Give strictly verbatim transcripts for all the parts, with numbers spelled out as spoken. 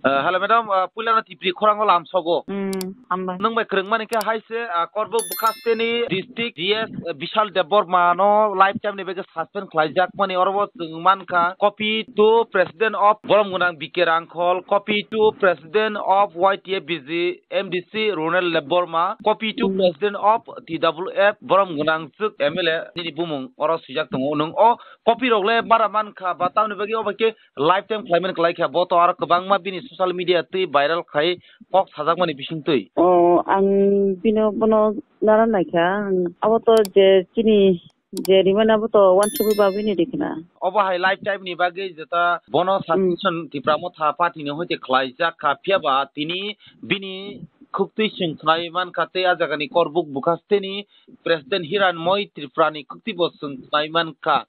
Uh, hello madam, uh, puilano Tipri khorang o lam sogo. Hmm, hambai. Nung bai kwrwngmani khe hai se, uh, Korbuk bwkhasteni district D S, uh, Bishal Debbarma no lifetime ni bagwi suspend khlaijak mani oro bo chwng mankha copy to president of Borom Gwnang B K Rangkhol, copy to president of Y T A B G M D C Ronel Debbarma, copy to president of T W F Borom Gwnang chwk M L A nini bumung oro swijak tongo. Nung o copy rok le bara mankha ba tamni bagwi obo khe lifetime khlaimani kwlai kha, bo to aro kwbangma bini social media twi viral khai kok sajakmani bisingtwi. O, ang bino bono nara naikha, ang abo to je chini je rimani abo to wansugwi babini rikhna. Obo hai lifetime ni bagwi jeta bono Hmm. suspension Tipra Motha party ni hoite khlaijak kha, phiya ba tini bini khuktwi chwng khnai mankha tei a jagani Korbuk bwkhasteni president Hiranmoy Tripura ni khuktwi bo chwng khnai mankha.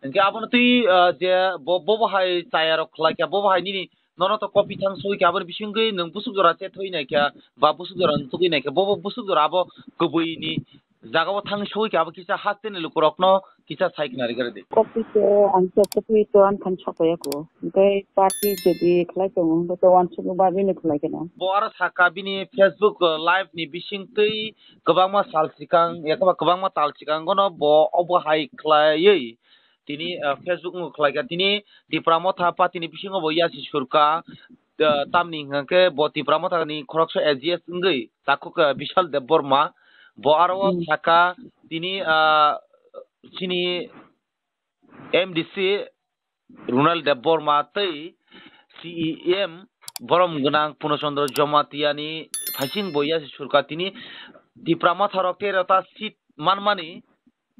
Hingke abono twi, ah, je bo, bobo hai chaya rok khlai kha, bobo hai nini nono to copy thang soi kha, aboni bisingtwi nwng busuk jora chet thoi nai kha, ba busuk jora nwng tugui nai kha, bobo busuk jora abo kubui ni jaga o thang soi kha, abo kisa haste ni luku rok no kisa sai khna rigari di. Copy to ang to copy to ang thang sokoi ako. Hingke party jodi khlai tongo, hingke to wansuk ba bini khlai khe no. Bo aro saka bini Facebook, uh, live ni bisingtwi kwbangma sal sikang, yakaba kwbangma tal sikang gono bo obo hai khlaiwi tini, uh, Facebook no khlai kha. Tini Tipra Motha party ni bisingo bo yasi surka, uh, tamni hwnkhe bo Tipra Motha ni khoroksa A G S wngwi takhuk, uh, Bishal Debbarma. Bo aro Hmm. saka tini, uh, chini M D C Ronel Debbarma tei C E M borom gwnang Purno Chandra Jamatia ni phaising bo yasi surka tini Tipra Motha rok tero ta seat manmani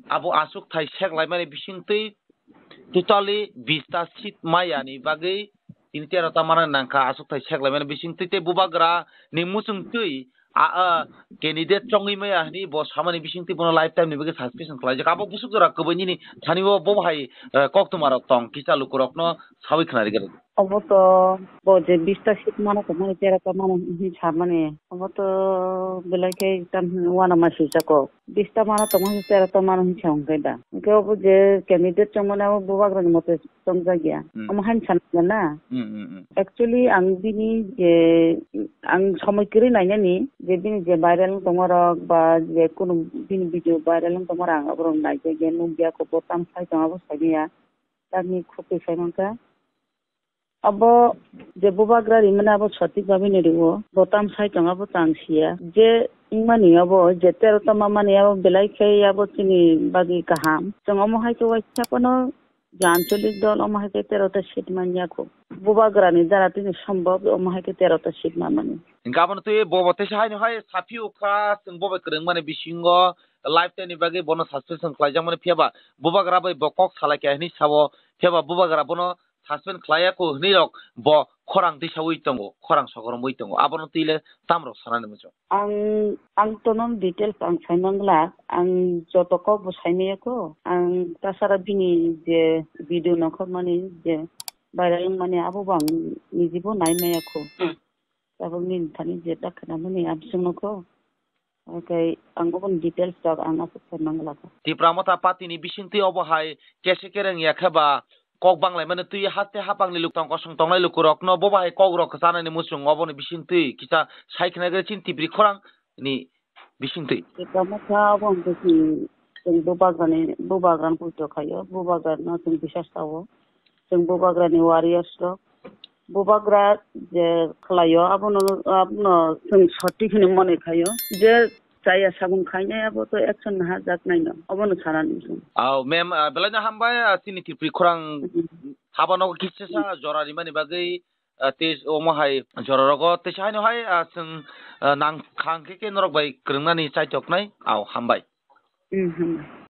abo aswk thai sek laimani bisingtwi totally bis ta seat maya ni bagwi tini tero ta mana nangkha aswk thai sek laimani bisingtwi tei bubagra ni muchungtwi a, a, candidate chongwi maya hwnwi bo samani bisingtwi bono lifetime ni bagwi suspension khlaijak. Abo busuk jora kwbui nini thani o bo hai, eh, koktwma rok tong kisa luku rokno sawi khna rigari. Obo to bo je bista seat mana tongmani tera ta mana hwnwi samani. Obo to belai khe tam hwnwi uanama swijak kok. Bista mana tongmani tera ta mana hwnwi sa hwnkhe da. Hwnkhe obo je candidate chongmani abo bubagrani mote chongjak ya. Hmm. Omo haino sana na. Hmm, hmm, hmm. Actually, ang bini je, ang somoi kwrwi nainani je bini je viral wng tongma rok ba je kunu bini video viral wng tongma rok ang aborok naijak ya, nukya, kok bo tam sai tongo abo saimanya. Tamni khukwi sai mankha. Abo je bubagra rimani abo sotik babini rio, bo tam sai tongo abo tang siya. Je wngmani abo je tero ta mamani abo belai khe abo chini bagwi kaham. Chwng omo hai khe waisa phano je ancholik dol omo hai khe tero ta seat manya kho. Bubagrani dara tini sombhob omo hai khe tero ta seat manmani. Hingke abono twi bobo teisa haino hai saphiyokha, chwng bobo kwrwngmani bisingo lifetime ni bagwi bono suspension khlaijakmani, phiya ba bubagra bai bo kok salaikha hwnwi sao, phiya ba bubagra bono suspend khlaiya kho hwnwi rok bo khorang tisaui tongo, khorang sokoromwi tongo, abono twi le tamrok sanani muchung. Ang, ang tono details ang sai mangla, ang joto kok bo sai maya kho, ang tasara bini je video nongkhormani je viral wngmani abo bo ang nijibo nai maya kho. Hmm. Tabuk nini thani je ta khwnamani ang swngno kho. Oke, ang oboni details rok ang aswk sai mangla kho. Tipra Motha party ni bisingtwi obo hai kese kereng ya khe ba kok banglaimani twi haste hapangni luk tong kosong tongnai lukurokno bo bahai kokrok chanani muchung oboni bisingtwi kisa sai khna gari chini Tipri khorang ni bisingtwi. Tipra Motha obo hwnkhe chini chwng bubagrani, bubagrani puito khaio, bubagrano chwng bisas sao, chwng bubagrani warriors rok. Bubagra je khlaio, abono, abono chwng soti hwnwi mone khaio. Je chaya sabung khainai, abo to action naharjaknaino, obono sanani chwng. Au, ma'am, ah, belaino hambai, ah, chini Tipri khorang Mhm. habano kisa sa jora rimani bagwi, ah, tei omo hai jora rogo teisa haino hai, ah, chwng, ah, nang khang khe khe norok bai kwrwngnani chaitoknai. Au, hambai. Mhm.